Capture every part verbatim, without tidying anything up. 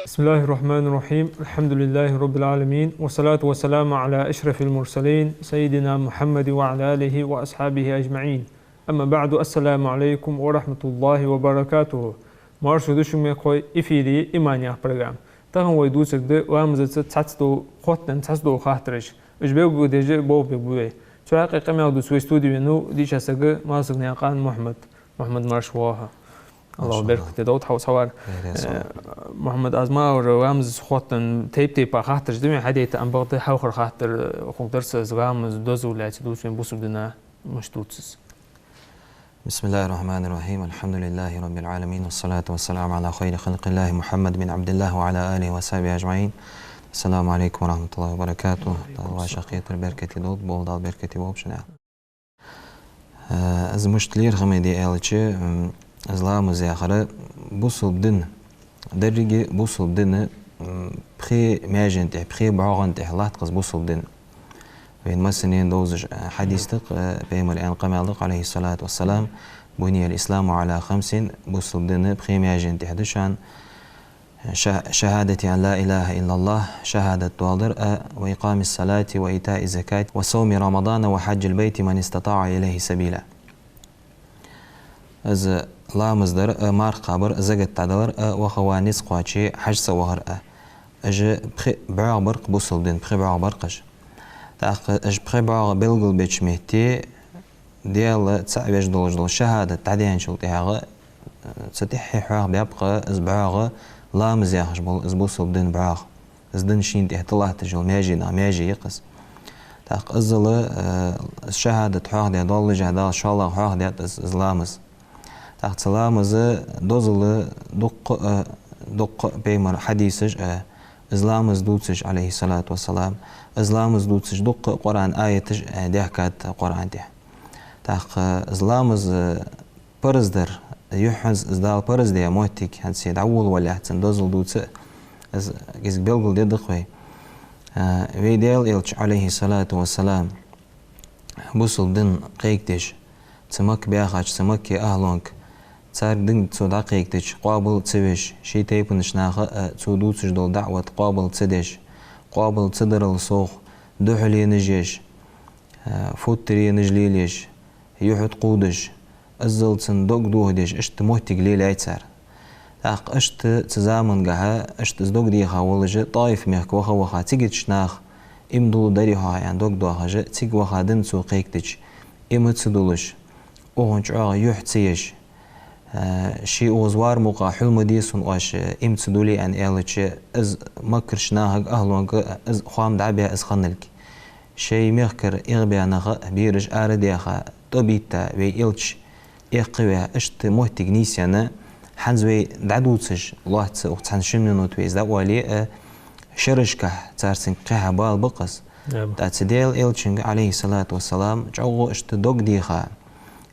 بسم الله الرحمن الرحيم. الحمد لله رب العالمين. والصلاة والسلام على أشرف المرسلين سيدنا محمد وعلى آله وأصحابه أجمعين. أما بعد. السلام عليكم ورحمة الله وبركاته. Марша да шо, мехкахой, эфире «Иман» яха программа. Тахан вай дувцаргда ламазаца цхьацца дола, хоттаденна цхьацца дола хаттараш. Уж белгалдеш болх бергба вай. Цу хьакъехьа къамаьл дувца вай студе венав дийша саг Малсагнаькъан Мухьмад. Мухьмад, марша воагӀалва. АллахӀа беркате долда хьо цхьавар. Э, Мухьмад, аз ма аллара, ламазаца хоттаденна тайп-тайпара хаттараш да вайна хьадайта, амма бакъда хьалхара хаттар, э, хургдар са, из ламаз дозал лаьца дувц вайна бусалба дина, мишта дувц из? بسم الله الرحمن الرحيم. الحمد لله رب العالمين. والصلاة والسلام على خير خلق الله محمد بن عبد الله وعلى آله وصحبه أجمعين. السلام عليكم ورحمة الله وبركاته. Дала вай шахетар беркате долда, бола Дала беркате болба шун. Э, из мишта лерхӀаме да аьлча, м, из ламаз яхар бусалба дина, деррига бусалба дина, м, пхе маьжен тӀа, пхе бӀоагӀан тӀа латт-кх из бусалба ди. Вайна массанена довзаш, э, хьадис да-кх, э, Пайхамара аьнна къамаьл да-кх, عليه الصلاة والسلام: بني الإسلام على خمس, бусалба ди пхе маьжен тӀа да шоана: ша-, شهادة أن لا إله إلا الله, шахӀадат доаладар а, وإقام الصلاة وإيتاء الزكاة وصوم رمضان وحج البيت من استطاع إليه سبيلا. Из ламаз дар а, марха кхабар а, закат дӀадалар а, ваха-воа низ кхоаче хьажцӀа вахар а. Уж пхи бӀоагӀа бар-кх бусалба дина, пхи бӀоагӀа бар-кх уж. ТӀаккха уж пхи бӀоагӀа белгалбеча метте, Даьла цаӀ веш долаш дола шахӀадат дӀадаьнначул тӀехьагӀа, цу тӀехьа хьоахабаьб-кх из бӀоагӀа, ламаз яхаш бола из бусалба дина бӀоагӀа. Из ди шийна тӀехьа тӀалатташ йола маьженех маьже я-кх из. ТӀаккха иззал, э, из шахӀадат хьоахадаь доллашехь, Дала шоллагӀа хьоахадаьд из, из ламаз. ТӀаккха цу ламаза дозал дуккха а, дуккха а Пайхамара хьадисаш а, из ламаз дувцаш, عليه الصلاة والسلام, из ламаз дувцаш дуккха а Къуръан аяташ а даьхкад Къуръан тӀа. ТӀаккха из ламаз, э, парз дар, юххьанца из Дала парз даь моттиг, хӀанз дӀаволавалалехь цун дозал дувца, из кӀезига белгалде деза-кх вай. Э, вай Даьла Элча, عليه الصلاة والسلام, бусалба дин кхайкадеш, цу Макка баьхача цу Макка ахӀлонга, царга дин цо дӀакхайкадича къоабал ца веш, ший тайпан наха а цо дувцаш дола даӀват къоабал ца деш, къоабал ца дарал совгӀа, духьаленаш еш, э, футтаренаш лелаеш, юхьа тӀакхувдаш, иззал цун дог дохадеш, иштта моттиг лелаяьй цар. ТӀаккха иштта цу замангахьа, иштта из дог деха волаш, ТӀаиф мехка ваха-ваха, цигача наха иман дулларгдарий хьох аьнна дог доахаш, цига ваха дин цо кхайкадича, иман ца дуллаш, укхун чӀоагӀа юхь ца еш, э, ший укхаза вар мукъагӀа хьул ма де сона оаш, иман ца дуллий аьнна аьлча, из Маккарча нахага, ахӀлонга из хоам дӀабаь из хинналга. Шоай мехкара эгӀабаь нах а, бераш а арадаьха, тӀабитта, вай Элча эккхаваь, иштта моттиг нийсъенна, хӀанз вай дӀадувцаш лоацца, укх цхьан-шин минут вай из дӀаоале а, шерашкахьа цар цунга кхехьа бала ба-кх из. ТӀаккха цу Даьла Элчанга, عليه الصلاة والسلام, чӀоагӀа иштта дог деха,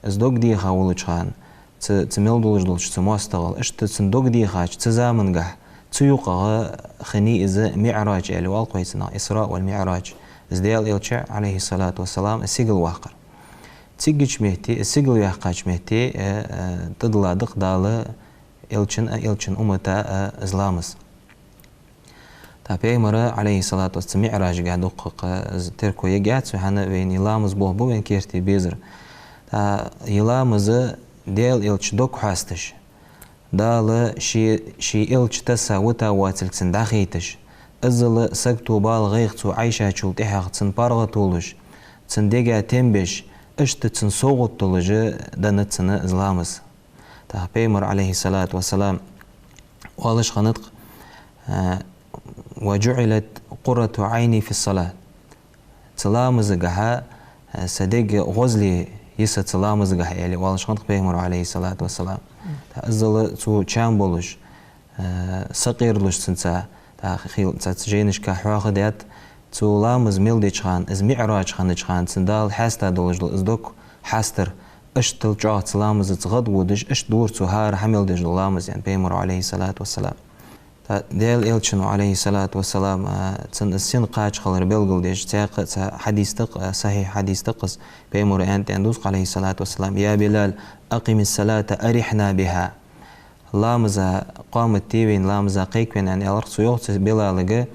из дог деха волча хана, цу, цу мел долаш долча цу моастагӀал, иштта цун дог дехача цу замангахьа, цу юкъагӀа хиннай из МиӀраж аьле оал-кх вай цунах, Исраъ вал МиӀраж. Из Даьла Элча, عليه الصلاة والسلام, из сигала ваккхар. Цигача метте, из сигала ваьккхача метте, э, э, тӀадилла да-кх Дала Элчан а, Элчан уммата а из ламаз. ТӀаккха Пайхамара, عليه الصلاة والسلام, цу МиӀражагахьа дуккха-кха из терко ергьяц вай, хӀана вайна из ламаз болх ба вайна керте безар. ТӀаккха из ламаз Даьла Элча дог хьоасташ, Дала ший, ший Элча тесса вита воацилга цунна дӀахайташ, иззал сагото бала, гӀайгӀа цо Ӏайшачул тӀехьагӀа цунна паргӀато луш, цун дега тем беш, иштта цунна совгӀат долаш деннад цунна из ламаз. ТӀаккха Пайхамара, عليه الصلاة والسلام, оалаш хиннад-кх, э: وجعلت قرة عيني في الصلاة. Цу ламазагахьа, э, са дега гӀозал я са цу ламазагахьа, аьле оалаш хиннад-кх Пайхамара, عليه الصلاة والسلام. ТӀаккха иззал цо чам болаш, э, сакъердалуш цунца, тӀаккха хил цхьацца жайнашка хьоахадаьд, цо ламаз мел деча хана, из МиӀраж хиннача хана, цунна Дала хьаста долаш дола из дог хьастар, иштта чӀоагӀа цу ламазаца гӀадводаш, иштта дора цо хӀара хьа мел деш дола ламаз, аьннад пайхамара, Ӏалайхи ссалату вассалам. ТӀаккха Даьла Элчано, Ӏалайхи ссалату вассалам, а, цун из син кхача хилар белгалдеш, цхьаькха а цхьа хьадис да-кх, а, сахьихь хьадис да-кх из, пайхамара аьннад, аьнна дувц-кх, Ӏалайхи ссалату вассалам: «يا بلال، أقم الصلاة، أرحنا بها». Ламаза къамат де вайна, ламаза кхайка вайна, аьнна, аьлар-кх цо, йоах цу Билалага,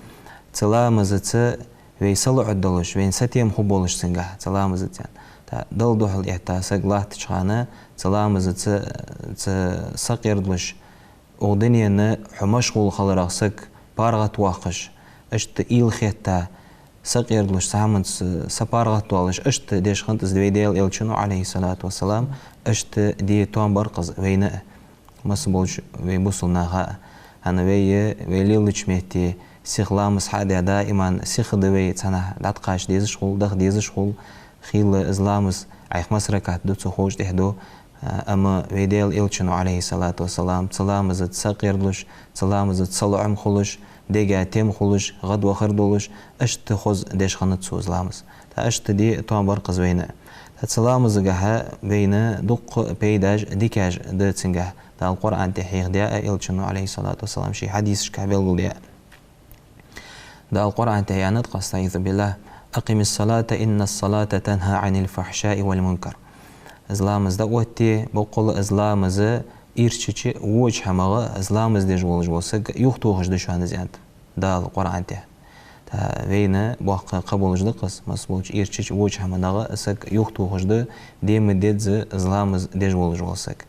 цу ламазаца вай салоӀа долаш, вайна сатем хургболаш цунгахьа, цу ламазаца, аьнна. ТӀаккха Далла духьал этта саг латтача хана, цу ламазаца, цу сакъердалуш, укх дунен хьо машгӀул хиларах саг паргӀатвоаккхаш, иштта уйла хетта, сакъердалуш, цу хӀаманца сапаргӀатвоалаш, иштта деш хиннад из вай Даьла Элчано, Ӏалайхи ссалату вассалам, иштта де тоам бар-кх из вайна а, масса болча вай бусалба наха а. ХӀана, вай, вай лелача метте сиха ламаз хьа а даь, даиман сиха да вай, цхьаннахьа дӀатӀакхача дезаш хул, даха дезаш хул, хийла из ламаз Ӏайха масса ракаӀат да ца ховш тӀехьа да, а, амма вай Даьла Элчано, Ӏалайхи ссалату вассалам, цу ламазаца сакъердалуш, цу ламазаца салоӀам хулаш, дега тем хулаш, гӀадвахар долаш, иштта хоза деш хиннад цо из ламаз. ТӀаккха иштта де тоам бар-кх из вайна. ТӀаккха цу ламазагахьа вайна дуккха пайдаш, дикаш да цунгахьа. Дала Къуръан тӀа хьехадаь а, Элчано, Ӏалайхи ссалату вассалам, ший хьадисашка белгалдаь а. Дала Къуръан тӀа аьннад-кх, أستعيذ بالله: «أقم الصلاة، إن الصلاة تنهى عن الفحشاء والمنكر». Из ламаз дӀаотте, боккъала из ламаз ирчача, воча хӀамах из ламаз деш волаш вола саг юхатохаш да шоана из, аьннад Дала Къуръан тӀа. ТӀаккха вайна боккха кхаъ болаш да-кх из, масса болча ирчача, воча хӀаманах саг юхатохаш да, де ма дезза из ламаз деш волаш вола саг.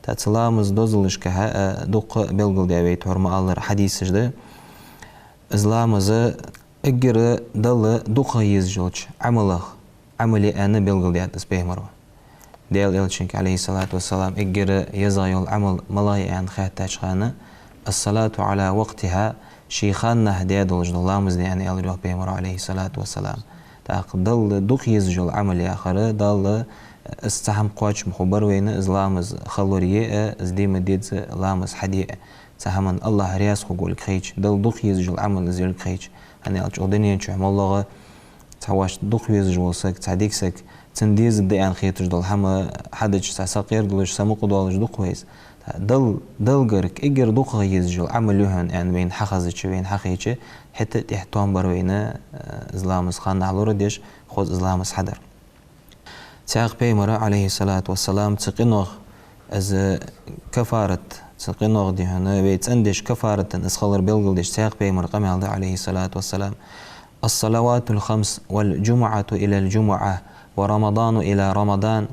ТӀаккха цу ламаза дозалашкахьа, а, дуккха белгалдаь, вай тхьовра ма аллара, хьадисаш да. Из ламаз эггара Далла дукхагӀа езаш йолча Ӏамалех Ӏамал я аьнна белгалдаьд из пайхамаро. Даьла Элчанга, Ӏалайхи ссалату вассалам, эггара езагӀа йола Ӏамал малагӀа я аьнна хаьттача хана: «الصلاة على وقتها», ший ханнахьа даь долаш дола ламаз да, аьнна, аьлар йоах пайхамаро, Ӏалайхи ссалату вассалам. ТӀаккха Далла дукха езаш йола Ӏамал яхар, Далла, из цхьа хӀама кхоачам хургбар вайна, из ламаз хилар е а, из де ма дезза ламаз хьаде а. Цу хӀаман АллахӀ раьза хургволга хилча, Далла дукха езаш йола Ӏамал из йолга хилча. ХӀана аьлча, укх дунен чу моллагӀа цхьа вайна дукха везаш вола саг, цхьа дика саг, цунна дезаргда аьнна хеташ дола хӀама хьадича, цхьа сакъердалуш, самукъадоалаш дукха ва из. Далла, Далла гарга эггара дукхагӀа езаш йола Ӏамал я хьона аьнна вайна хьахезача, вайна хьахайча, хӀаьта а тӀехьа тоам бар вайна, э, из ламаз ханнахьа лорадеш, хоза из ламаз хьадар. Цхьаькха пайхамара, Ӏалайхи ссалату вассалам, цу къинойх из кафарат, цу къинойх, дий хьона, вай цӀендеш кафаратан из хилар белгалдеш, цхьаькха пайхамара къамаьл да, Ӏалайхи ссалату вассалам: «الصلوات الخمس والجمعة إلى الجمعة ورمضان إلى رمضان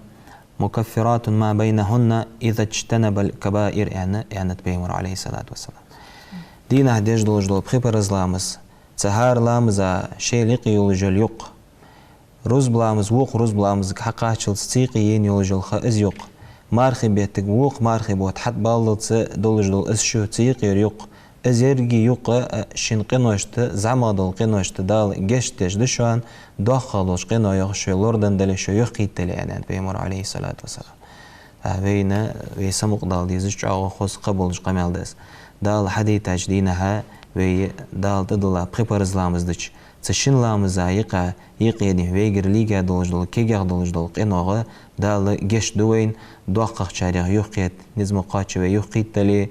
مكفرات ما بينهن إذا اجتنب الكبائر», аьнна, аьннад пайхамара, Ӏалайхи ссалату вассалам. Дийнахьа деш долаш дола пхи параз ламаз, цу хӀара ламаза шоайла юкъе йолаш йола юкъ, рузба ламаз вокх рузба ламазага хьакхаччалца цу юкъе ена йолаш йола ха, из юкъ, мархий беттага вокх мархий бутт хьатӀабаллалца долаш дола из шу, цу юкъера юкъ, из еррига юкъ а шун къиношта, зӀамагӀа дола къиношта Дала гешт деш да шоана, доккхагӀа долча къиноех шо лораденна дале, шо юхакхийтта дале, аьннад пайхамара, Ӏалайхи ссалату вассалам. А, вайна, вай самукъадала дезаш чӀоагӀа хоза кхаъ болаш къамаьл да из. Дала хьадайтача дийнахьа вай Дала тӀадилла пхи параз ламаз дича, цу шин ламаза юкъе, юкъе, дий хьона, вайгара лийга долаш дола, кегий долаш дола къинойх Дала гешт ду вайна, доккхагӀчарех юхакхета, низ ма кхоачча вай юхакхийтта дале,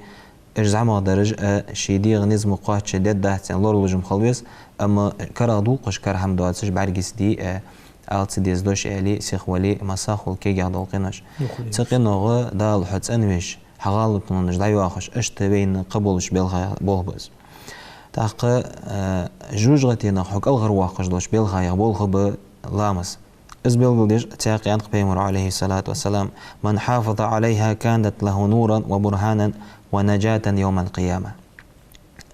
уж зӀамагӀдараш а ший дегӀа низ ма кхоачча дергдац аьнна лоралуш-м хила веза, амма карагӀдолхаш, кара хӀама доацаш, бӀаргица дий, а, ала ца деза дош аьле, сиха вале, массахула кегий дола къинош. Юхале. Цу къинойх Дала хьо цӀенвеш, хьа гӀалатонаш дӀайоахаш, иштта вайна кхаъ болаш белхаех болх ба из. ТӀаккха, а, жожагӀатенах хьо кӀалхарвоаккхаш долча белхаех болх ба ламаз. Из белгалдеш цхьаькха аьннад-кх пайхамара, Ӏалайхи ссалату вассалам: «من حافظ عليها كانت له نورا وبرهانا ونجاة يوم القيامة».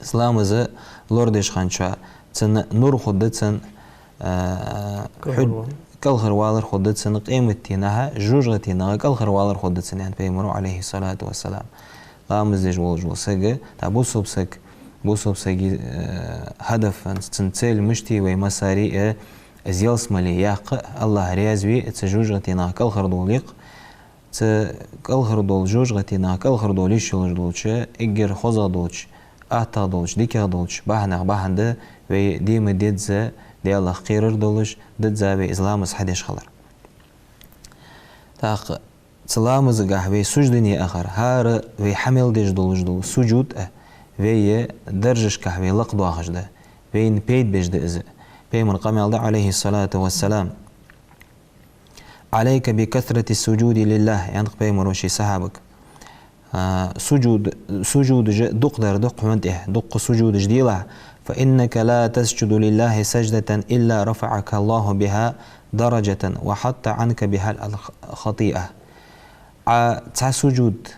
Из ламаз лорадеш хинначоа цунна нур хургда цунна, а, кӀалхарвалар, хӀу-, кӀалхарвалар хургда цунна, къематдийнахьа жожагӀатенах кӀалхарвалар хургда цунна, аьннад пайхамара, Ӏалайхи ссалату вассалам. Ламаз деш волаш вола саг, тӀаккха бусалба саг, бусалба сага, э, хӀадаф, цун цель мишта я, вай массане а, э, из ялсмале яккха, АллахӀ раьза ве а, цу жожагӀатенах кӀалхардовла юкъ. Цу кӀалхардовла, жожагӀатенах кӀалхардовла йиш йолаш долча, эггара хозагӀа долча, аттагӀа долча, дикагӀа долча бахьанех бахьан да вай де ма дезза, Даьлах кхерар долаш, дизза вай из ламаз хьадеш хилар. ТӀаккха Цу ламазагахь вай суждане ахар, хӀара вай хьа мел деш долаш дола сужуд а, вай даржашкахь вай лакхдоахаш да, вайна пайда беш да из. Пайхамара къамаьл да, عليه الصلاة والسلام: «عليك بكثرة السجود لله», аьннад Пайхамара ший сахьабага. А, сужуд, сужудаш дукха дар дукха хьона тӀехь, дукха сужудаш делахь, «فإنك لا تسجد لله سجدة إلا رفعك الله بها درجة وحط عنك بها الخطيئة». Ӏа цхьа сужуд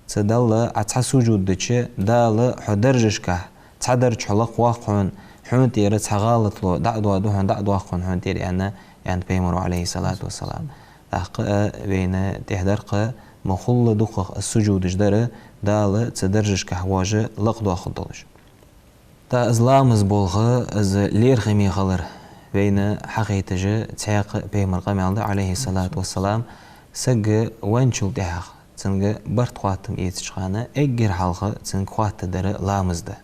ца далла, Ӏа цхьа сужуд дича, Дала хьо даржашкахь цхьа дарж хьо лакхвоаккх хьона, хьона тӀера цхьа гӀалатло дӀа а доаду хьона, дӀа а доаккх хьона хьона тӀера, аьнна, аьннад Пайхамара, عليه الصلاة والسلام. ТӀаккха а вайна тӀехь дар-кх ма хулла дукхагӀа из сужудаш дар, Дала цу даржашкахь воаш лакхдоахаргдолаш. ТӀаккха из ламаза болх, из лерхӀаме хилар вайна хьахайташ, цхьаькха Пайхамара къамаьл да, عليه الصلاة والسلام, саг венначул тӀехьагӀа, цунга барт-хоаттам эцача хана, эггара хьалха цунга хоаттаргдар ламаз да.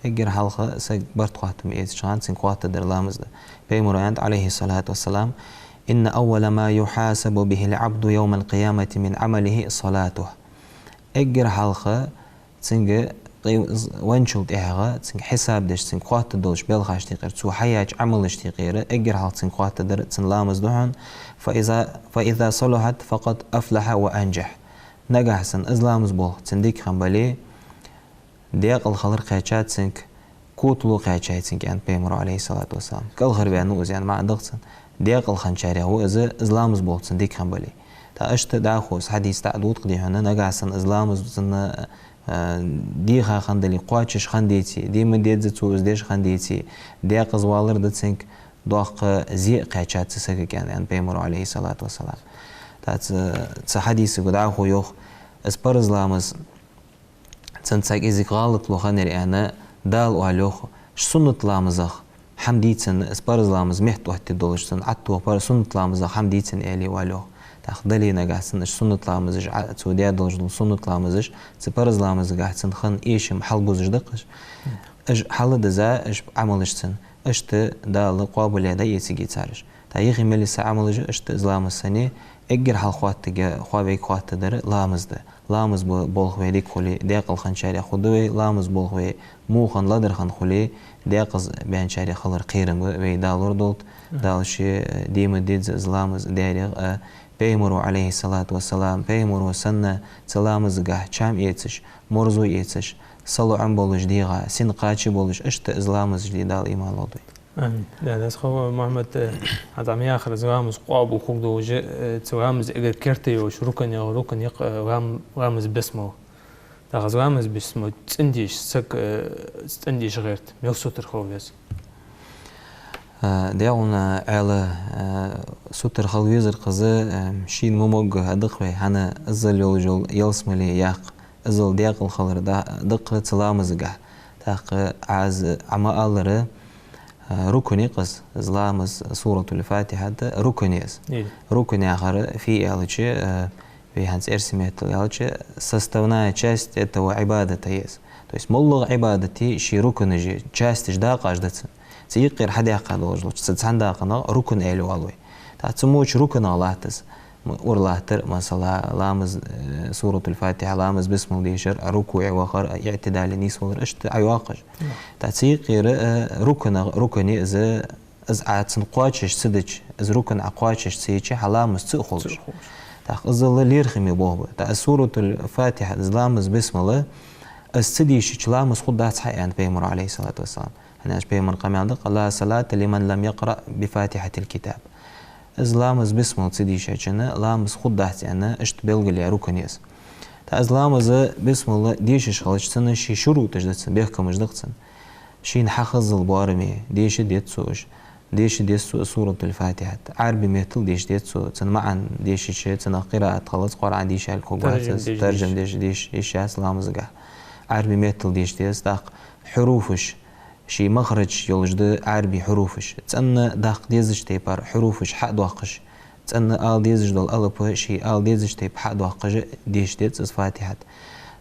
Эггара хьалха саг барт-хоаттам эцача хана, цунга хоаттаргдар ламаз да. Пайхамара аьннад, عليه الصلاة والسلام: «إن أول ما يحاسب به العبد يوم القيامة من عمله صلاته». Эггара хьалха цунга къи-, венначул тӀехьагӀа, цунга хьисаб деш, цунга хоаттаргдолаш белхаш тӀехьара, цо хьаяьча Ӏамалаш тӀехьара, эггара хьалха цунга хоаттаргдар цун ламаз да хьона, «فإذا، فإذا صلحت فقد أفلح وأنجح». Нагахь санна из ламаза болх цун дика хинна бале, декъала хилар кхаьчад цунга, котало кхаьчай цунга, аьннад Пайхамара, عليه الصلاة والسلام. КӀалхарваьннав из, аьнна маӀан да-кх цун. Декъала хинначарех ва из, из ламаза болх цун дика хинна бале. ТӀаккха иштта дӀахо из хьадис дӀа а дувц-кх дий хьона, нагахь санна из ламаз цун, а, дийха хинна дале, кхоачаш хинна деце, де ма дезза цо из деш хинна деце, декъаза валар да цунга, доккха зе а кхаьчад цу сагага, аьннад Пайхамара, عليه الصلاة والسلام. ТӀаккха цу, цу хьадисага дӀахо йоах, из парз ламаз цун цхьа кӀезига гӀалатло хиннаяр аьнна, Дала оал йоах, ший суннат ламазах хӀама дийцад из парз ламаз меттаоттаде долаш, цун Ӏаттух пар-, суннат ламазах хӀама дийцад аьле оал йоах. ТӀаккха дале нагахь санна ший суннат ламазаш, Ӏа-, цо даь долаш дола суннат ламазаш, цу парз ламазагахь цун хинна эшам хьалбузаш да-кх уж. Уж хьалдиза, уж Ӏамалаш цун, иштта Дала къоабалъяь дӀаэцаргья цар уж. ТӀаккха юхе мел йиса Ӏамалаш а иштта из ламаз санна, эггара хьалха хоаттаргда-, хьо вайга хоаттаргдар ламаз да. Ламаза бо-, болх вай дика хуле, декъала хинначарех хургда вай, ламаза болх вай муха ладархан хуле, декъаза баьнначарех хилар кхерам ба вай, Дала лорадолда. Мгм. Дала ше, э, де ма дезза из ламаз даьрех а, Пайхамара, عليه الصلاة والسلام, Пайхамара санна цу ламазагахь чам эцаш, морзо эцаш, салоӀам болаш дегӀа, син кхача болаш, иштта из ламазаш де Дала иман лолда вайна. Амин. Да, дас хов, Мухьаммад, э, хьа зӀамига яхар, из ламаз къоабал хургдолаш, э, цу ламаза эггара керта йолаш рукн я, рукн я-кх, э, лам-, ламаза бисмал. ТӀаккха из ламаза бисмал цӀена деша саг, э, цӀена деша гӀерта мел сутара хила веза? Э, дегӀуна Ӏаьла, э, сутара хила везар-кх из, э, шийна ма могга а да-кх вай, хӀана, иззал йолаш йола ялсмале яккха, иззал декъала хилар да-, да-кх цу ламазагахь. ТӀаккха Ӏа из Ӏа ма аллара, э, рукн я-кх из, из ламаз, Суратуль-Фатихьат рукн я из. Э. Рукн яхар фу я аьлча, э, вай хӀанз эрсий меттала аьлча, составная часть этого Ӏибадата я из. То есть моллагӀа Ӏибадата ший рукнаш я, часташ, дакъаш да цун. Цу юкъера хьадаьккха долаш долча цу цхьан дакъанах рукн аьле оал вай. ТӀаккха цу моча рукнах латт из. М-, ура латтар, масала, ламаз, э, Суратуль-Фатихьа, ламаза бисмал дешар, рукуӀе вахар, иӀтидале нийсвалар, иштта Ӏайоаккх уж. Мгм. ТӀаккха цу юкъера, э, рукнах, рукн я из, из Ӏа цун кхоачаш ца дича, из рукн Ӏа кхоачаш ца йича, хьа ламаз ца а хулаш. Ца а хулаш. ТӀаккха иззал лерхӀаме болх ба. ТӀаккха из Суратуль-Фатихьа, из ламаза бисмал, из ца дийшача ламаз хургдац хьа, аьннад Пайхамара, عليه الصلاة والسلام. ХӀана аьлча Пайхамара къамаьл да-кх: «لا صلاة لمن لم يقرأ بفاتحة الكتاب». Из ламаза бисмал ца дийшачоа ламаз хургдац аьнна, иштта белгалъяь рукн я из. ТӀаккха из ламаза бисмал дешаш хилча, цунна ший шурутӀаш да цун, бехкамаш да-кх цун. Шийна хьахаззал боараме деша деза цо уж. Деша деза цо Суратуль-Фатихьат. Ӏарбий меттала деша деза цо. Цун маӀан дешача, цунах къираат хилац, Къуръан дийша аьле хургвац из. Таржам деш, таржам деш деша, деша йиш яц ламазагахь. Ӏарбий меттала деша деза, тӀаккха хьуруфаш, ший махрадж йолаш да Ӏарбий хьуруфаш. ЦӀена даккха дезача тайпара хьуруфаш хьа а доаккхаш, цӀена ала дезаш дола алап ший ала дезача тайпара хьа а доаккхаш, деша деза из Фатихьат.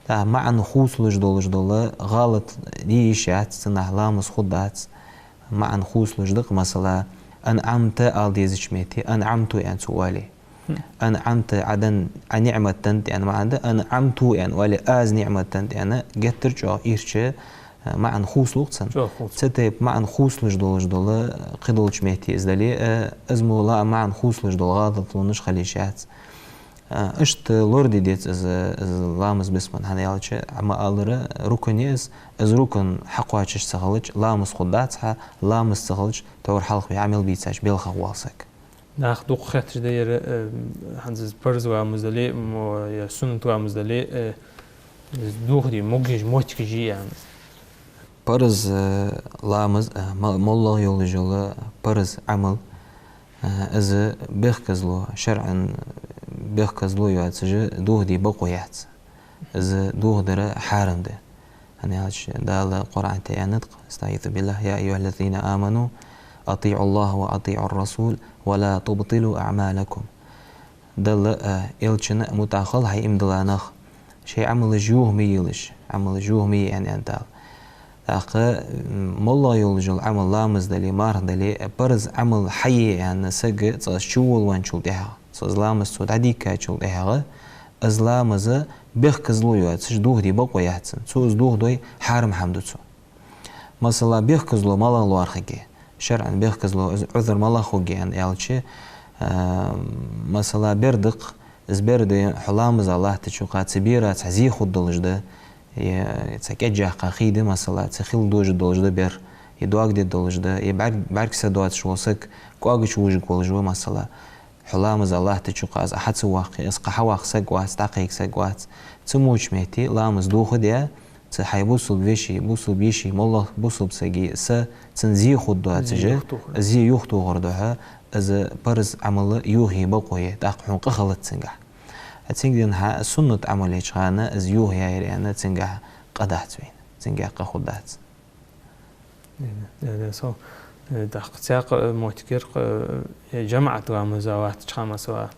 ТӀаккха маӀан хувцалуш долаш дола гӀалат де йиш яц, цунах ламаз хургдац. МаӀан хувцалуш да-кх, масала, «أنعمت» ала дезача метте «أنعمت» аьнна цо оале. «أنعمت», Ӏа даьд, Ӏа ниӀмат даьд аьнна маӀан да, «أنعمت» аьнна, вале, «Аз ниӀмат даьд» аьнна, геттара чӀоагӀа ийрча, э, маӀан хувцалу цун. ЧӀоагӀа хувцалу. Цу тайпа маӀан хувцалуш долаш дола, кхыдолча метте из дале, э, из мо ла маӀан хувцалуш дола гӀалатлонаш хила йиш яц. Э, иштта лораде деза из, из ламаз, бисмал, хӀана аьлча, Ӏа ма аллара, рукн я из, из рукн хьакхоачаш ца хилча, ламаз хургдац хьа, ламаз ца хилча, товр хьалха ве Ӏамал бийцача белхах воал саг. Наха дукха хетташ да ер, э, хӀанз из парз ламаз дале, мо, е суннат ламаз дале, э, из дохаде могаш моттигаш я аьнна. Парз, э, ламаз, э, мо-, моллагӀа йолаш йола парз Ӏамал, э, из бехказло, шарӀан бехказло йоацаш дохаде бокъо яц. Из дохадар хьарам да. ХӀана аьлча Дала Къуръан тӀа аьннад-кх: أستعيذ بالله، يا أيها الذين آمنوا أطيعوا الله وأطيعوا الرسول ولا تبطلوا أعمالكم. Далла а, элчанна а мутӀахӀ хила, хӀай иман дилла нах, шоай Ӏамалаш юха ма елаш, Ӏамалаш юха ма е, аьнна, аьннад Дала. ТӀаккха, м, моллагӀа йолаш йола Ӏамал, ламаз дале, марха дале, парз Ӏамал хьае аьнна саг цкъа чуволавенначул тӀехьагӀа, цкъа из ламаз цо дӀадийхкачул тӀехьагӀа, из ламаз бехказло йоацаш дохаде бокъо яц цун. Цо из дохадой хьарам хӀама да цо. Масала, бехказло малагӀа лоархӀаргья, шарӀан бехказло, из Ӏузр малагӀа хургья аьнна аьлча, а, масала, бер да-кх, из бер да, хьо ламаза латтача хана цу бераца хьа зе хургдолаш да, е цхьа кӀежжаккха хий да, масала, цу хил дожаргдолаш да бер, е дог дергдолаш да, е бӀарг-, бӀаргса доацаш вола саг кӀоагача вужаргволаш ва, масала. Хьо ламаза латтача хана из хьа ца воаккхе, из кхы хьаваккха саг вац, дӀакхайка саг вац. Цу моча метте ламаз дохаде, цу хьай бусалба веший, бусалба йиший, моллагӀа бусалба сагий са, цун зе хургдоацаш, зе юхатохар, зе юхатохар духьа, из парз Ӏамал юхае бокъо я, тӀаккха хьона къа хилац цунгахь. А цунгахь денз хьа суннат Ӏамал еча хана из юхаяьяр аьнна, цунгахь къа дац вайна, цунгахь къа хургдац. Э, э, э, со, э, тӀаккха цхьаькха, э, моттиг яр-кх, э, жамаӀат ламаза латтача хана, масала,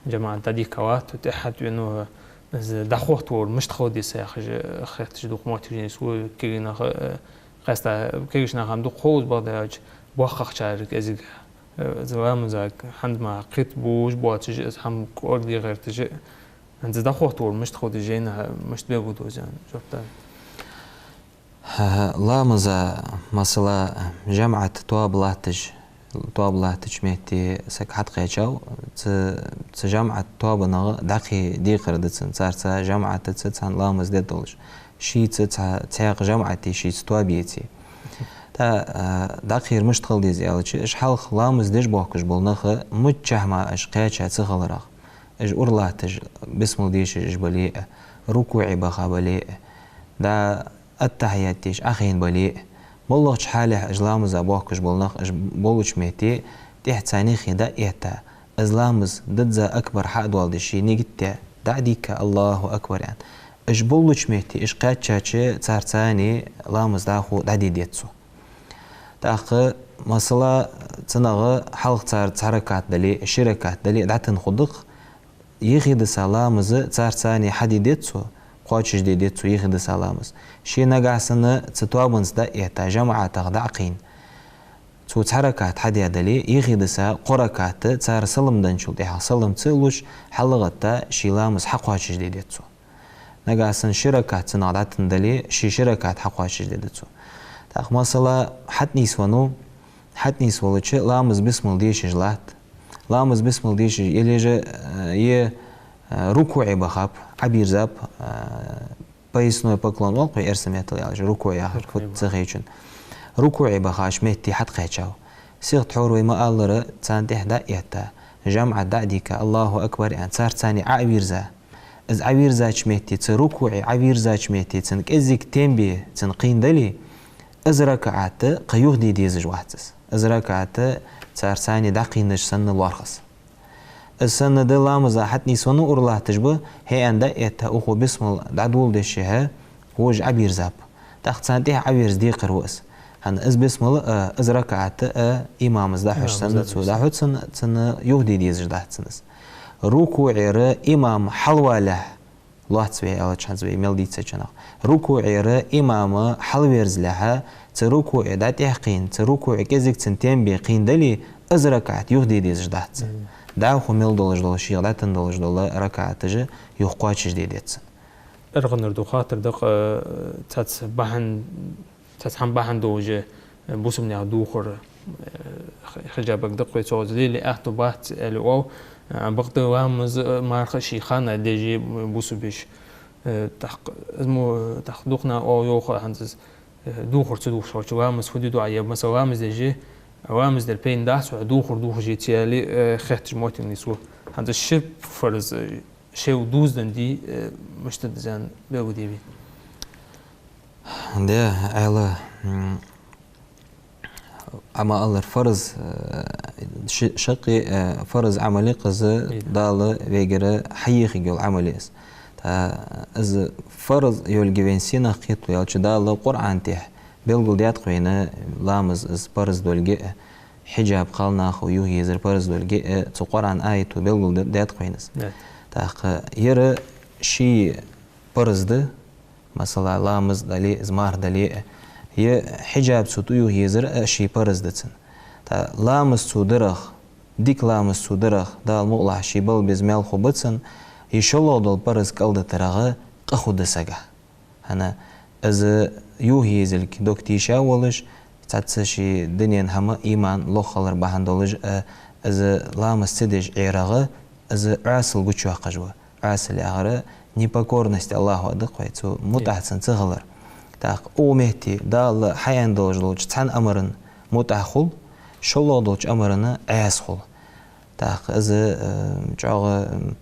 жамаӀат дӀадийхка латт, тӀехьа тӀавена, э, из дӀахотта вар мишта хила деза яхаш, э, хетташ дукха моттигаш я, со кагий нах, э, къаьстта кагийча наха-м дукха ховш, бакъда аьлча, боккхагӀчар кӀезига, э, из ламаза хӀанз мара кхетабеш боацаш, из хӀама кӀоарга де гӀерташ, хӀанз из дӀахотта вар мишта хила деза, жайна мишта бегу дозан, жоп да. ХӀа-хӀа, ламаза, масала, жамаӀат тоаба латташ, тоаба латтача метте саг хьатӀакхаьчав, цу, цу жамаӀат тоабанах дӀакхе декхар да цун, царца жамаӀатаца цхьана ламаз де долаш. Шийца цхьа, цхьаькха жамаӀате, шийца тоаба еце. ТӀа, а, дӀакхер мишта хила деза аьлча, уж хьалха ламаз деш боахкаш бола нах, миччахьа мара уж кхаьча ца хиларах, уж ура латташ, бисмал дешаш уж бале а, рукуӀе баха бале а, дӀа аттахьият деш Ӏохайна бале а, моллагӀча хьалехьа уж ламаза боахкаш бола нах, уж болча метте тӀехьа царна юххе дӀа а этта, из ламаз дизза акбар хьа а доаладеш, ший нигат даь, дӀа а дийхка, АллахӀу акбар аьнна, уж болча метте уж кхаьчача, царца цхьана ламаз дӀахо дӀаде деза цо. ТӀаккха, масала, цунах хьалха цар цхьа ракаӀат дале, ши ракаӀат дале, дӀатенна хургда-кх, юхедиса ламаз царца цхьана хьаде деза цо, кхоачашде деза цо юхедиса ламаз. Ше нагахьа санна цу тоабанца дӀа а этта, жамаӀатах дӀа а кхийна, цо цхьа ракаӀат хьадаь дале, юхедиса кхо ракаӀат цар салам денначул тӀехьагӀа салам ца луш, хьалгӀатта, ший ламаз хьакхоачашде деза цо. Нагахьа санна ши ракаӀат цунах дӀатенна дале, ший ши ракаӀат хьакхоачашде деза цо. ТӀаккха, масала, хьатӀанийсвеннав, хьатӀанийсвелча ламаз бисмал дешаш латт. Ламаз бисмал дешаш, е лежа, э, е, э, рукуӀе бахаб, Ӏобийрзаб, э, поясной поклон оал-кх вай эрсий меттала аьлча, рукуӀ яхар, рукуӀе фуд ца хайчун. РукуӀе бахача метте хьатӀакхаьчав. Сихта хьора вай ма аллара, царна тӀехьа дӀа а этта, жамаӀат дӀа а дийхка, АллахӀу акбар аьнна, царца цхьана Ӏо а вийрза. Из Ӏовийрзача метте, цу рукуӀе Ӏовийрзача метте, цун кӀезига тем бе цун кхийна дале, из ракаӀат кхы юхаде дезаш вац из. Из ракаӀат царца цхьана дӀакхийнаш санна лоархӀ из. Из санна да, ламаза хьатӀанийсвеннав, ура латташ ба, хӀе аьнна дӀа а этта, укхо бисмал дӀадоладешшехьа, вож Ӏобийрзаб. ТӀаккха царна тӀехьа Ӏоверза декхар ва из. ХӀана, из бисмал а, из ракаӀат а имамаца дӀахьош санна, цо дӀахьо цунна, цунна юхаде дезаш дац цунна из. РукуӀера имам хьалвалехьа, лоацца вай аьлча, хӀанз вай мел дийцача хана. РукуӀера имам хьалверзалехьа, цу рукуӀе дӀатӀехкхийна, цу рукуӀе кӀезига цун тем бе кхийна дале, из ракаӀат юхаде дезаш дац цун. Мгм. ДӀахо мел долаш дола, шийх дӀатан долаш дола ракаӀаташ юха кхоачашде деза цун. АргӀанара дукха хаттар да-кх, э, цхьацца бахьан, цхьацца хӀама бахьан долаш, э, бусалба наьха духар, э, хи-, хиджабага даккхий цо, из лелае аьттув бац аьле оал, э, бакъда ламаз, э, марха ший хана деш я бусалба йиша. Э, тӀаккха, из мо, тӀаккха дукха наха оал йоах хӀанз из, э, духар ца дувцаш хилча, ламаз фу де деза, е, масала, ламаз деш я, ламаз дар пайдана дац, духар дувцаш я ца аьле, э, хетташ моттиг нийслу. ХӀанз ши фарз, э, шоайла дувзаденна дий, э, мишта да из аьнна белгалде вай. Да, Ӏаьла, м, Ӏа ма аллара, фарз, э, ши-, шаккхе, э, фарз Ӏамал я-кх из, Дала вайгара хьайийхаргйола Ӏамал я из. ТӀаккха из фарз йолга вайна сенах кхеталу аьлча, Дала Къуръан тӀа белгалдаьд-кх вайна ламаз из парз долга а, хьиджаб кхалнаха юхаезар парз долга а, цу Къуръан аято белгалдаьд-кх вайна из. ТӀаккха ер ший парз да, масала, ламаз дале а, из марха дале а, е хьиджаб цу тӀа юхаезар а ший парз да цун. ТӀаккха ламаз цо дарах, дика ламаз цо дарах, Дала мукъалахь, ший бала беза маьл хургба цун, е шоллагӀа дола парз кӀалдитарах къа хургда сага. ХӀана, из юхаезилга дог тийша волаш, цхьацца ший дунен хӀама, иман лоххалар бахьан долаш, э, из ламаз ца деш Ӏерагӏа, из Ӏаьсал гучайоаккхаш ва. Ӏаьсал яхар непокорность Аллахӏа да-кх вай, цу мутӀахь цун ца хилар. ТӀаккха укх метте Дала хьааьнна долаш долча цхьан амарна мутӀахь хул, шоллагӀа долча амарна Ӏаьса хул. ТӀаккха из, э, чӀоагӀа, м,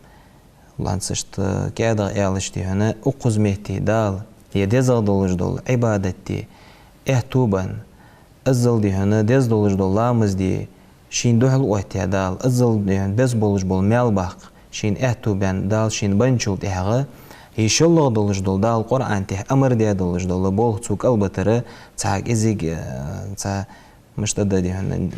ланцашта кӀаьдагӀа аьлча, дий хьона, укхаза метте Дала е дезагӀа долаш дола Ӏибадат де аьттув баьнна, иззал, дий хьона, деза долаш дола ламаз де шийна духьал оттаяь Дала, иззал, дий хьона, беза болаш бола маьл баккха шийна аьттув баьнна Дала шийна баьнначул тӀехьагӀа, е шоллагӀа долаш дола, Дала Къуръан тӀа амар даь долаш дола болх цо кӀалбитар, цхьа кӀезига, э, цхьа мишта да, дий хьона,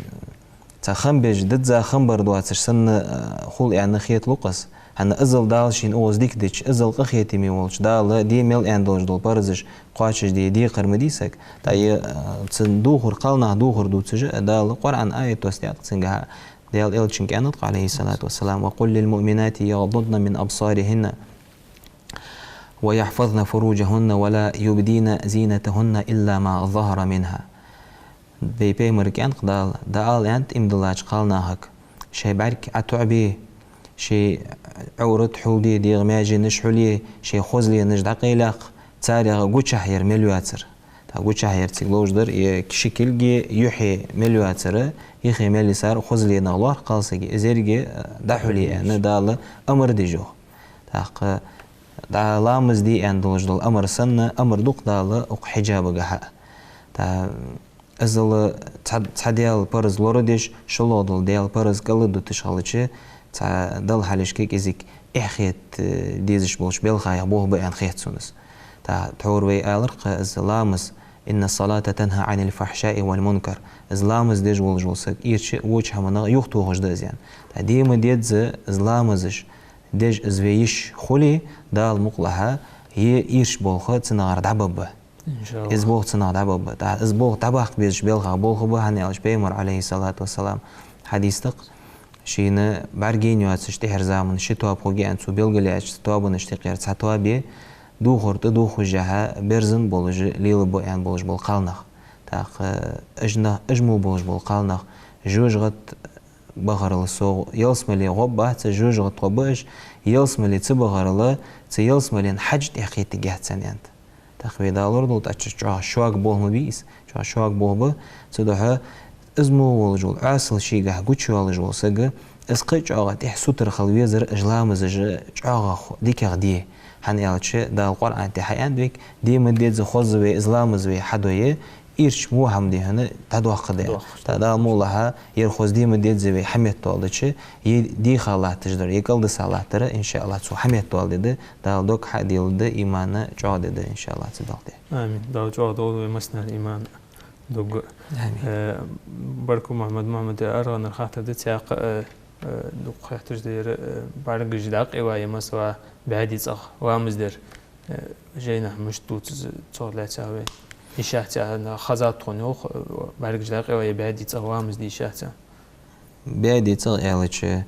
цхьа хам беш, дизза хам бар доацаш санна, э, хул аьнна хеталу-кх из. ХӀана, иззал Дала шийна укхаза дика дича, иззал къахетаме волча Дала де мел аьнна долаш дола парзаш кхоачашде декхар ма дий саг. ТӀаккха, э, цун духар, кхалнаха духар дувцаш а Дала Къуръан аяташ даьд-кх цунгахьа, Даьла Элчанга аьннад-кх, عليه الصلاة والسلام: «وقل للمؤمنات يغضضن من أبصارهن ويحفظن فروجهن ولا يبدين زينتهن إلا ما ظهر منها». Вай Пайхамарга аьннад-кх Дала, дӀаала, аьннад, иман диллача кхалнахага: шоай бӀарг ӀотоӀабе, шоай Ӏоврат хьулде, дегӀа маьженаш хьулъе, шоай хозленаш дӀакъайлакх, царех гучахьъяр мел йоацар. ТӀаккха гучахьъяр цига ловш дар, е ши кулги юхьи мел йоацар, юххе мел йисар хозленах лоархӀ кхалсага, из еррига, э, дӀахьулъе аьнна Дала амар деш я-кх. ТӀаккха дӀа ламаз де аьнна долаш дола амар санна, амар ду-кх Дала укх хьиджабагахьа. ТӀаккха иззал цхьа, цхьа Даьла парз лорадеш, шоллагӀа дола Даьла парз кӀалдуташ хилча, цхьа Далла хьалхашка кӀезига эхь хета, э, дезаш болча белхаех болх ба аьнна хет сона из. ТӀаккха тхьовра вай аьлар-кх из ламаз: «إن الصلاة تنهى عن الفحشاء والمنكر». Из ламаз деш волаш вола саг ирча а, воча хӀаманах юхатохаш да из аьнна. ТӀаккха де ма дезза из ламазаш деш из вай йиш хуле, Дала мукъалахь, е ирча болх цунагара дӀабаргба. Из болх цунах дӀабаргба. ТӀаккха из болх дӀабаккха безача белхах болх ба, хӀана аьлча Пайхамара, عليه الصلاة والسلام, хьадис да-кх: шийна бӀаргаяйна йоацаш тӀехьарча заман ши тоаба хургья аьнна цо белгалъяьча тоабанашта юкъера цхьа тоабе духар тӀадувхаш, яхьа берзан болаш лелабу аьнна болаш бола кхалнах. ТӀаккха уж нах, уж мо болаш бола кхалнах жожагӀата бахарал совгӀа ялсмале гӀоргбац, жожагӀата гӀоргба уж, ялсмале ца бахарал, цу ялсмален хьаж тӀехьакхетаргьяц царна, аьннад. ТӀаккха вай далор дола тӀаккха чӀоагӀа шога болх ма бий из, чӀоагӀа шога болх ба. Цудухьа из мо волаш вола, Ӏаьсал шийгахьа гучайоалаш вола саг, из кхы а чӀоагӀа тӀехьа сутара хила везар, уж ламазаш чӀоагӀа ху-, дикагӀа де. ХӀана аьлча Дала Къуръан тӀа хьааьннад вайга: де ма дезза хоза вай из ламаз вай хьадой, ирча во хӀама, дий хьона, дӀадоаккхаргда. ТӀаккха Дала мукъалахь, ер хоза де ма дезза вай хьаметтадоаладича, е дийха латташ дар, е кӀалдиса латтар, иншааллахӀ, цо хьаметтадоаладергда, Дала дог хьаделларгда, иман чӀоагӀдергда, иншааллахӀ, цу Далла тӀа. Амин. Дала чӀоагӀдолда вай массанена иман, дог. Амин. Э, баркал, Мухьаммад. Мухьаммад, аргӀанара хаттар да цхьаькха, э, э, дукха хетташ да ер, э, бӀаргаш дӀакъайле, е, масала, бӀаьдий цӀагӀа ламаз дар, э, жайнашка мишта дувц из, цох лаьца вай? Йиш яц, хазад тхона, йоах, э, бӀаргаш дӀакъайле, е бӀаьдий цӀагӀа ламаз де йиш яц? БӀаьдий цӀагӀа аьлча,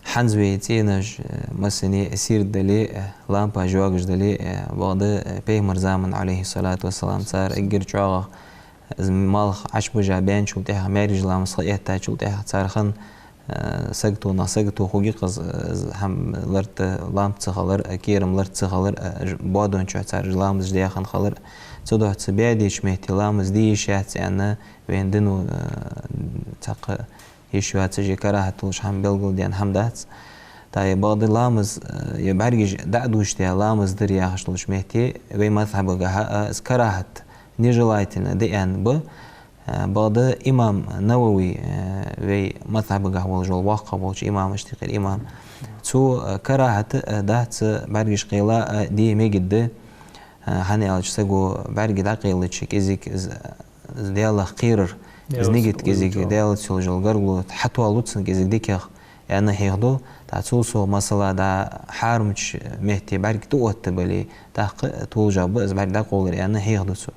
ХӀанз вай цӀенош, э, массане сийрда дале, э, лампаш йоагаш дале, э, бакъда, э, пайхамара заман, Ӏалайхи ссалату вассалам, цар эггара чӀоагӀагӀа из малх Ӏочубижа баьнначул тӀехьагӀа, маьркӀажа ламаз ха эттачул тӀехьагӀа цар хана, э, сагото, нах сагото хургья-кх из, э, из хӀама лард, лампа ца хилар, э, кӀерам лард ца хилар, э, ж-, боадон чу цар ламазаш даь хинна хилар. Цудухьа цу баь деча метте ламаз де йиш яц аьнна, вайна дино, э, цхьаккха йиш йоацаш е карахӀат долаш хӀама белгалдаьнна хӀама дац. ТӀаккха е бакъда ламаз, э, е бӀаргаш дӀа а дувцаш, ламаз дар яхаш долча метте, вай мазхӀабагахьа, э, из карахӀат, нежелательно да аьнна ба, э, бакъда имам Навави, э, вай мазхӀабагахьа волаш вола воккхагӀа волча имамашта юкъера имам. Цо, э, карахӀат, э, дац, э, бӀаргаш кхела, э, де мегаш да, э, хӀана аьлча саго бӀарг дӀакхеллача кӀезига из Даьлах кхерар, из нигат кӀезига, Даьлаца йолаш йола гаргало хьатоалу цун кӀезига дикагӀа, аьнна хьехаду. ТӀаккха цул совгӀа, масала, дӀа хьарамча метте бӀарг тӀаотта бале, тӀаккха толашагӀа ба из бӀарг дӀакхоллар, аьнна хьехаду цо.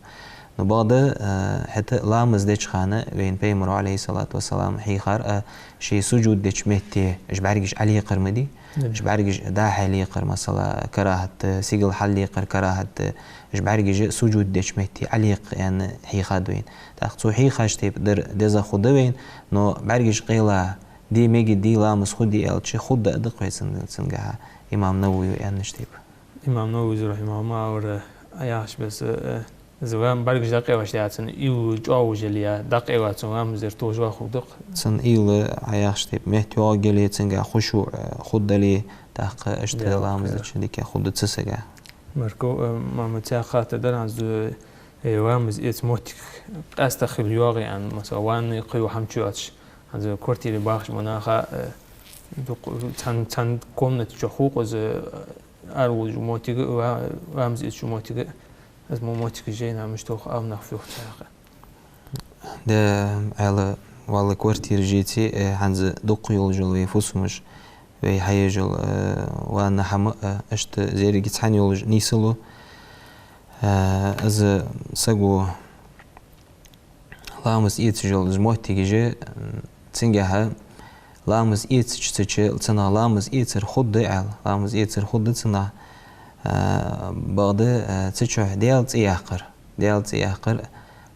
Ну, бакъда, э, хӀаьта ламаз деча хана вайна пайхамара, Ӏалайхи ссалату вассалам, хьийхар, э, ше сужуд деча метте уж бӀаргаш Ӏолекхар ма дий. Уж бӀаргаш дӀа-хьа лекхар, масала, карахӀат да, сигала хьаллекхар карахӀат да, уж бӀаргаш сужуд деча метте Ӏолекха аьнна хьийхад вайна. ТӀаккха цо хьийхача тайпара дар дезагӀа хургда вайна, но бӀаргаш кхела де мегаш дий, ламаз хургдий аьлча, хургда а да-кх вай цун-, цунгахьа, имам Навави аьннача тайпара. Имам Навави, рахьимахӀуллахӀ, вар, э, яхача беса, э, из ва-м бӀаргаш дӀакхеваш яц, цун уйла чӀоагӀа йолаш яле, дӀакхелла цун ламаз дар толашагӀа хургда-кх. Цун уйла, Ӏа яхача тайпара, меттайоагӀа яле, цунгахьа хушуӀ, э, хургдале, тӀаккха иштта ламаз дича дика хургда цу сага. Баркал, э, Мухьаммад, цхьа хаттар дар хӀанз, э, ламаз эца моттиг къаьстта хила йоагӀий Ӏа, масала, ванна, кхыйола хӀама чу йоацаш, хӀанз квартире бахача наха, э, дукха цхьан, цхьан комната чу хул-кх из, э, араволаш моттиг а, ва-, ламаз эцаш моттиг а, из мо моттигаш жайна мишта йоах, Ӏаламнаха фу йоах цу хьакъехьа. Да, Ӏаьла, валлахӀи, квартираш эце, э, хӀанз дукха йолаш йола вай фусамаш, вай хьаеш йола, э, ванна хӀама, э, иштта из еррига цхьана йолаш нийсалу. Э, из саго ламаз эцаш йола из моттигаш, м, цунгахьа ламаз эцача цу чу, цунах ламаз эцар хургда аьле, ламаз эцар хургда цунах, а, бакъда, а, цу чу Даьла цӀи яккхар. Даьла цӀи яккхар,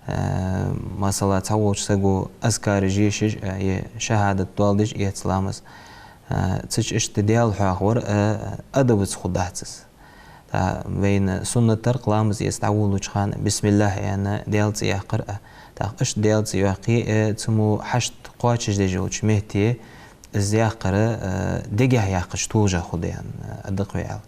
а, масала, цхьаволча саго азкараш ешаш, а, е шахӀадат доаладеш эц ламаз. А, цу чу иштта Даьла хьоахавар, а, адабаца хургдац из. ТӀаккха вайна суннат дар-кх ламаз эца дӀаволалуча хана «Бисмиллахь» аьнна, Даьла цӀи яккхар а. ТӀаккха иштта Даьла цӀи йоаккхе, э, цу мо хьашт кхоачашдеш йолча метте из яккхар, э, дегахьа яккхача толашагӀа хургда аьнна, э, да-кх вай аьле.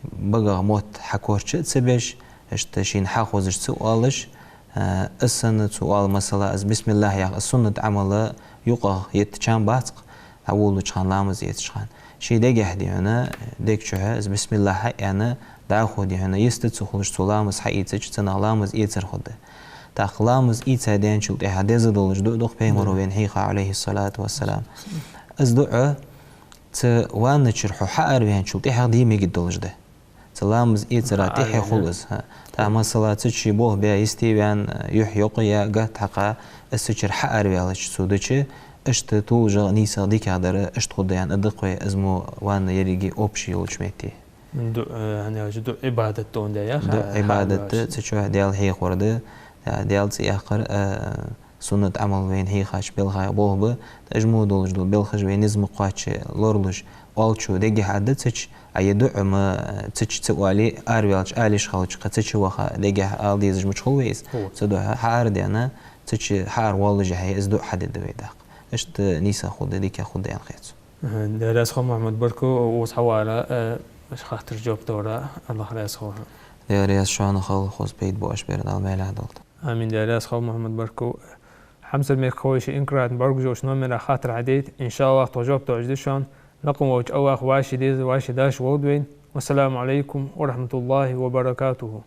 БагагӀа мотт хьакорча а ца беш, иштта шийна хьахозаш ца оалаш, э, из санна цо оал, масала, из «Бисмиллахь» яха, из суннат Ӏамал юкъагӀа етта чам бац-кх, дӀаволалуча хана, ламаз эцача хана. Ший дегахьа, дий хьона, дег чухьа из «Бисмиллахь» аьнна, дӀахо, дий хьона, йист ца хулаш цо ламаз хьаийцача, цунах ламаз эцар хургда. ТӀаккха ламаз ийца даьнначул тӀехьагӀа деза долаш дуӀа да-кх пайхамара вайна хьийха, Ӏалайхи ссалату вассалам. Из дуӀа цу ванна чура хьо хьаараваьнначул тӀехьагӀа де мегаш долаш да. Цу ламаз эцара тӀехьа хул из, хӀа. ТӀаккха, масала, цу чу ший болх баь, йисте ваьнна, юхь йокъа яь, гатта хьакха, из цу чура хьаараваьлча цо дича, иштта толашагӀа, нийсагӀа, дикагӀа дар иштта хургда аьнна, да-кх вай из мо ванна еррига общий йолча метте. ДуӀа, э, хӀана аьлча дуӀа Ӏибадат да, хӀа, дуӀа Ӏибадат да, цу чу Даьла хьехавар да, Даьла цӀи яккхар, э, суннат Ӏамал вайна хьийхача белхаех болх ба, тӀаккха уж мо долаш дола белхаш вай низ ма кхоачче лоралуш, оалачо дегахьа аргда цу чу, а е дуӀа ма цу чу ца оале, араваьлча ала йиш хилча, кхы цу чу ваха дегахьа ала дезаш мича хул вай из. Цудухьа хьаарадаьнна, цу чу хьааравоаллашехьа из дуӀа хьадергда вай тӀаккха. Иштта нийсагӀа хургда, дикагӀа хургда аьнна хет сона. Аха, Даьла раьза хилва, Мухьаммад, баркал укхаза хьаварах, э, иштта хаттарашта жоп даларах, АллахӀ раьза хилва. Даьла раьза шоана хилва, хоза пайда боацаш бер Дала маьлехь долда. Амин, Даьла раьза хилва, Мухьаммад, баркал. Хьамсара мехкахой, шоай инкратни бӀаргагуш йолча номера хаттар хьадайта, иншааллахӀ, тхо жоп доаллаш да шоана. Накъан волча АллахӀа вӀаший деза, вӀаший даш волда вайна. Вассаламу Ӏалайкум ва рахьматуллахӀи ва баракатухӀ.